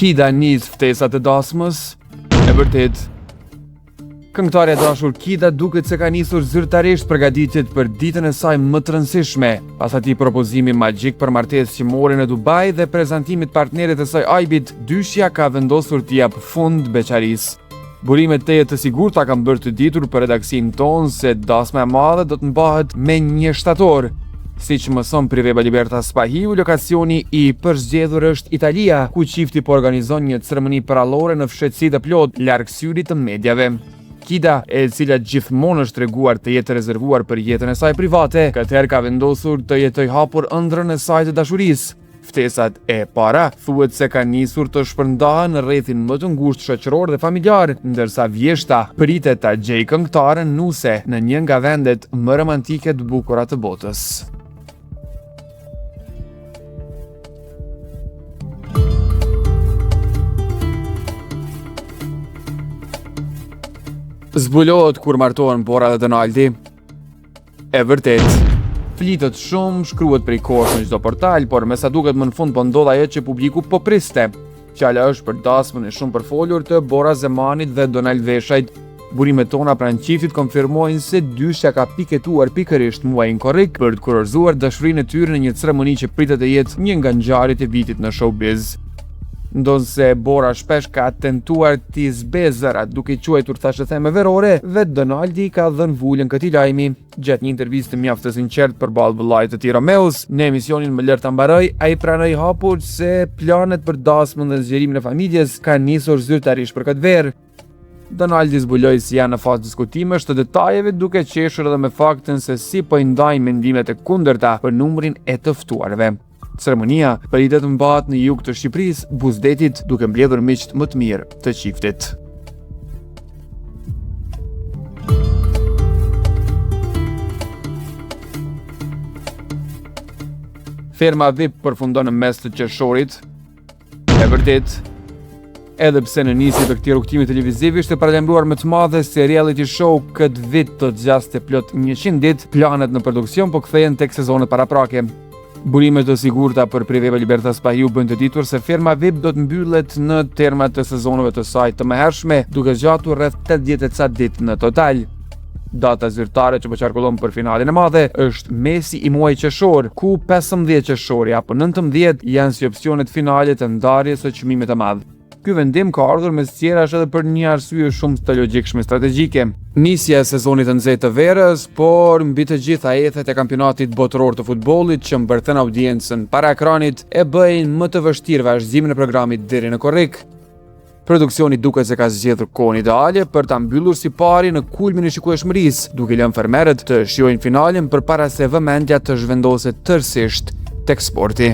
Kida nis ftesat e dasmës? E vërtetë. Këngëtarja e dashur Kida duket se ka nisur zyrtarisht përgatitjet për ditën e saj më të rëndësishme, pas atij propozimi magjik për martesë që mori në Dubai dhe prezantimit partnerit të saj Ajbit, dyshja ka vendosur t'i japë fund beqarisë. Burime tejet të sigurta kanë bërë të ditur për redaksinë tonë se dasma e madhe do të mbahet me një shtator. Siç mëson Priveba Liberta Spahiu, lokacioni i përzgjedhur është Italia, ku çifti po organizon një ceremoni përrallore në fshehtësi të plotë, larg syrit të mediave. Kida, e cila gjithmonë është treguar të jetë rezervuar për jetën e saj private, këtë herë ka vendosur të jetojë hapur ëndrrën e saj të dashurisë. Ftesat e para thuhet se kanë nisur të shpërndahen në rrethin më të ngushtë shoqëror dhe familjar, ndërsa vjeshta pritet ta gjejë këngëtaren nuse në një nga vendet më romantike të bukura të botës. Zbulohet kur martohen Bora dhe Donaldi. E vërtetë. Flitet shumë, shkruhet prej kohësh në çdo portal, por me sa duket më në fund po ndodh ajo që publiku po priste. Fjala është për dasmën e shumëpërfolur të Bora Zemanit dhe Donald Veshajt. Burimet tona pranë çiftit konfirmojnë se dyshja ka piketuar pikërisht muajin korrik për të kurorëzuar dashurinë e tyre në një ceremoni që pritet të jetë një nga ngjarjet e vitit në showbiz. Ndonëse Bora shpesh ka tentuar t'i zbehë zërat duke i quajtur thashetheme verore, vetë Donaldi i ka dhënë vulën këtij lajmi. Gjatë një interviste mjaft të sinqertë përballë vëllait të tij Romeos, në emisionin Më lër ta mbaroj, ai pranoi hapur se planet për dasmën dhe zgjerimin e familjes kanë nisur zyrtarisht për këtë verë. Donaldi zbuloi se janë në fazë diskutimesh të detajeve duke qeshur edhe me faktin se si po i ndajnë mendimet e kundërta për numrin e të ftuarve. Ceremonia pritet të mbahet në jug të Shqipërisë, buzë detit, duke mbledhur miqtë më të mirë të çiftit. Ferma VIP përfundon në mes të qershorit, E vërtetë, edhe pse në nisje të këtij rrugëtimi televiziv ishte paralajmëruar me të madhe se reality show këtë vit do të zgjaste plot 100 ditë, planet në produksion po kthehen tek sezonet paraprake. Burime të sigurta për Priveva Liberta Spahiu bëjnë të ditur se ferma VIP do të mbyllet në terma të sezoneve të saj të mëhershme, duke zgjatur rreth 80 e ca ditë në total. Data zyrtare që po qarkullon për finalen e madhe është mesi i muajit qershor, ku 15 qershori apo 19 janë si opsionet finale të ndarjes së çmimit të madh. Ky vendim ka ardhur mes tjerash edhe për një arsye shumë të logjikshme strategjike. Nisja e sezonit të nxehtë të verës, por mbi të gjitha ethet e kampionatit botëror të futbollit që mbërthen audiencën para ekranit e bëjnë më të vështirë vazhdimin e programit deri në korrik. Produksioni duket se ka zgjedhur kohën ideale për ta mbyllur siparin në kulmin e shikueshmërisë, duke lënë fermerët të shijojnë finalen përpara se vëmendja të zhvendoset tërësisht tek sporti.